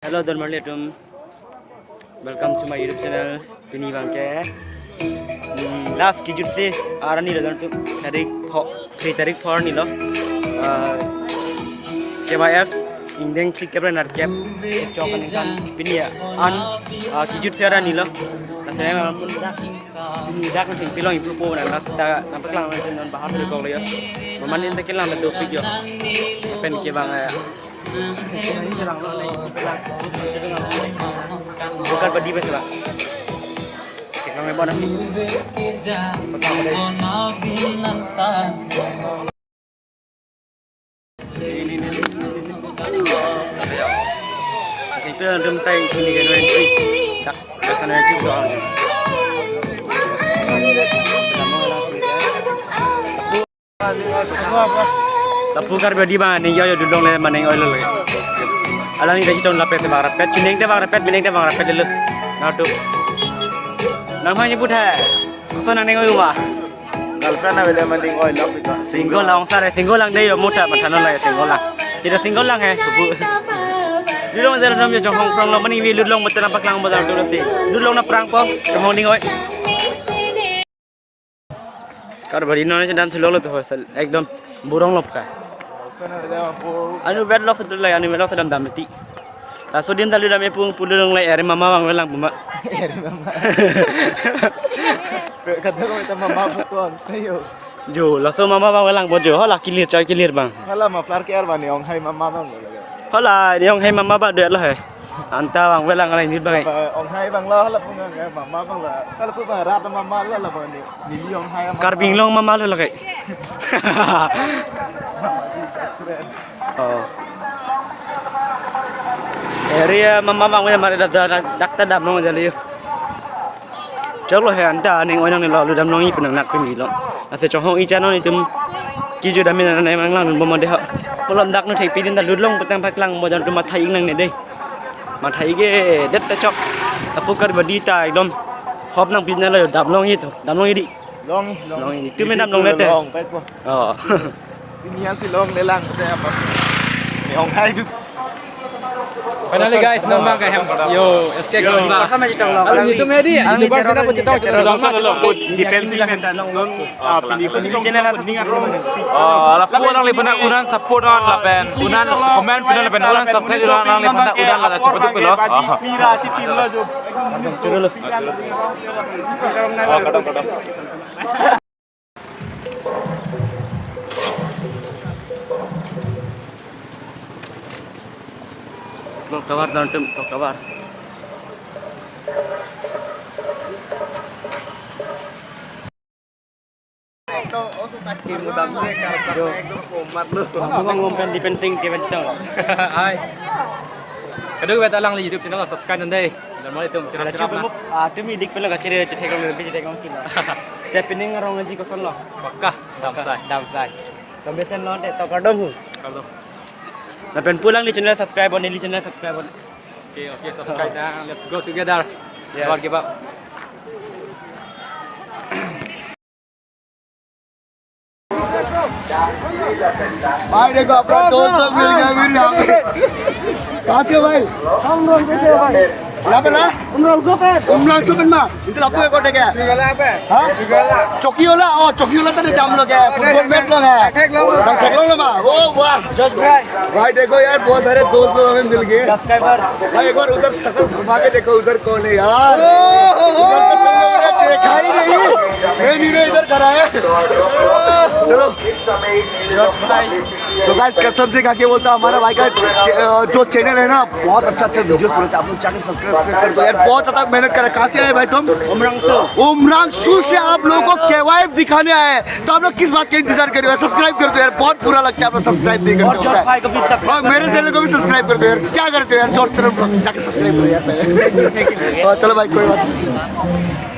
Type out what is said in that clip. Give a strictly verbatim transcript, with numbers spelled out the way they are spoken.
Hello, don marli atum. Welcome to my YouTube channel. Pini abangke, hmm, last kijut si arni lo don atum. Tarik pho, three tarik pho arni lo. Ah, K Y F, ingdeng phlikep ra nerkep kechok aningkan pini ya. An, ah, kijut si arni lo. Lasi nangpun dak, pini dak nangpinpilong ipu po nang dak, dak nangpaklang nang non bahar tu kok lo ya. Mama ni nangkelang tu video. Pen ke abang ya. Bukan padi bes lah. Kita main bola. Ini, ini, ini, ini. Itu yang dem tai ini kan entry. Tak, tak kena entry doang. Lapu Karbi Adi abang, ning yo yo dulong le maning oilo lagi. Alangli ta chetong lapen si bang rapet, chineng te bang rapet, bineng te bang rapet dulu. Natu. Nang hanya putha. Koson nang ning oi ma? Girlfriend na bele maning oilo kita. Single lang sare, single lang de yo muta mathanon lagi single lang. Kita single lang he, bu. Dulong jara nam yo Chonghong prong lo maning vi dulong betul nampak lang bodang dulu si. Dulong na prang po, Chonghong ning oi. Karbi Adi non si dam thulok lo to hostel ekdom burong lop ka. Anu bed lok setul lai, anu bed lok sedam dam mati. Laso din talu dam epung pulung lai eri mama abang welang puma. Eri mama. Kadang kita mama betul, ayo. Jo, laso mama abang welang bo jo, hola kilir choi kilir abang. Hala muffler ke er bani ong hai mama abang. Hola, ni ong hai mama abang dua lo hai. Anta abang welang alai nit abang ai. Ba, ong hai abang lo, hala pun ngai mama abang lo. Hala pun abang rat mama lo, hala abang ni. Neli ong hai mama. Karbi Anglong mama lo lakai. Oh. Area mama abang we mari dak dak dak ta dam nong jali. Choklo he anta ning oinang ni lo lu dam nong i penang nak pemilong. Ase Chonghong i channel itum kiju dam nang nang lang bom de ho. Kolom dak nu thek pidin ta lulong petang paklang mo jan tu matha ing nang ne de. Matha ige det ta chok. Lapu Karbi Adi ta ekdom hop nang pidin lo dam long i tu. Dam long i di. Long, long. Long i di. Tu me dam long le te. Long, pek po. Oh. Ini yang si long le lang te apa? Ni ong hai tu. Finally guys, non abang ke hem. Yo, S K Kalongsa. Alu YouTube me di, YouTubers kita pun cetong, cetong. Defensive mental. Ah, pini ko channel la. Ah, lapu alangli phan ta un-an support un-an lapen un-an comment phan ta lapen un-an subscribe un-an alangli phan ta un-an la chepaduk pelo. Ah. Pira si tim lo jo. Churu lo. Oh, kadang, kadang. Tok tovar, don atum, tok tovar. Abang ngom pen di pen sing ke pen chitang lo. Hai. Kadokave ta alangli YouTube channel subscribe nang dei. Don marli atum, channel. Ada channel cukup, ah, tumi dik pelo kachere chetheklong lebih chetheklong chula. Te pining arong aji koson lo. Pakka, damsai. Damsai. Kami sen lo te to kardom hu. Kardom. Lapen pu alangli channel subscribe on, neli channel subscribe on. Okay, okay, subscribe nang. Let's go together. Yes. Don't give up. भाई देखो, अपना दोस्त लोग मिल गया फिर यहाँ पे। कहाँ से हो भाई? हम लोग कैसे हो भाई? यहाँ पे ना? Umrongso pen. Umrongso pen ma. Itu lapu ya kota kya? Chukala pen. हाँ? Chukala. Chokiola, oh, Chokiola tadi jam lo kya? Football match lo kya? Theklong lo. Theklong lo ma. Oh, वाह। जोश भाई। भाई देखो यार, बहुत सारे दोस्त लोग हमें मिल गए। Subscriber। भाई एक बार उधर शकल घुमा के देखो, उधर कौन है यार? उधर तो तुम लोगों ने देखा ही नहीं। ये हीरो इधर खड़ा है। चलो। जोश भाई। So guys, कसम से खा के बोलता हूँ, हमारा भाई का चे-, अ, जो चैनल है ना, बहुत अच्छा अच्छा वीडियोस बनाते हैं। आप लोग जाके सब्सक्राइब कर दो यार, बहुत ज्यादा मेहनत कर रहे हैं। कहाँ से आए भाई तुम? Umrongso। उमरांगसू से आप लोगों को केवाईएफ दिखाने आए हैं, तो आप लोग किस बात का इंतजार कर रहे हो? सब्सक्राइब कर दो यार, बहुत बुरा लगता है आप लोग सब्सक्राइब नहीं करते। और जोश भाई को भी सब्सक्राइब और मेरे चैनल को भी सब्सक्राइब कर दो यार, क्या करते हो यार? जोश चैनल को जाके सब्सक्राइब करो यार पहले। हाँ, चलो भाई, कोई बात नहीं।